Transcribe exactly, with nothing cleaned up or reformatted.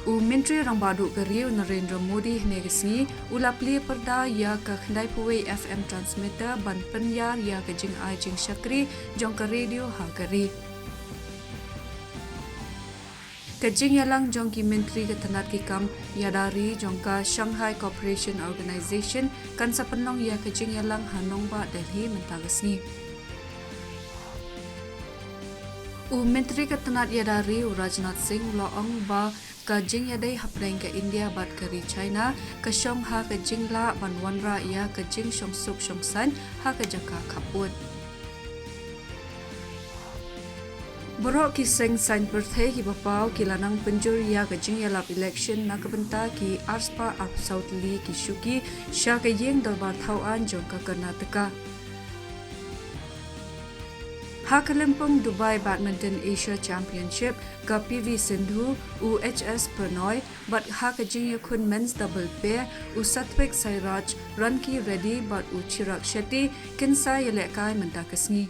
U Myntri Rangbah Duh ka ri u Narendra Modi hynne ka sngi u la plie pyrda ïa ka khyndai phew wei F M transmitter ban pynïar ïa ka jingai jingshakri jong ka radio ha ka ri. Ka jingïalang jong ki myntri ka tnat ki kam ïada ri jong ka Shanghai Cooperation Organization kan sa pynlong ïa ka jingïalang ha nongbah Delhi mynta ka sngi. U Myntri ka tnat ïada ri u Rajnath Singh u la ong ba ka jingïadei hapdeng ka India bad ka ri China ka shong ha ka jinglah ban wanrah ïa ka jingshongsuk shongsaiñ ha ka jaka khappud. Baroh ki seng saiñ pyrthei kiba paw ki la nang pynjur ïa ka jingïalap election na ka bynta ki arspah arphew saw tylli ki shuki sha ka ïing dorbar thaw aiñ jong ka Karnataka. Ha ka lympung Dubai Badminton Asia Championship, ka P V Sindhu, u H S Pranoy bad ha ka jingïakhun men's double pair, u Satwik Sairaj, Ranki Reddy bad u Chirag Shetty kin sa ïalehkai mynta ka sngi.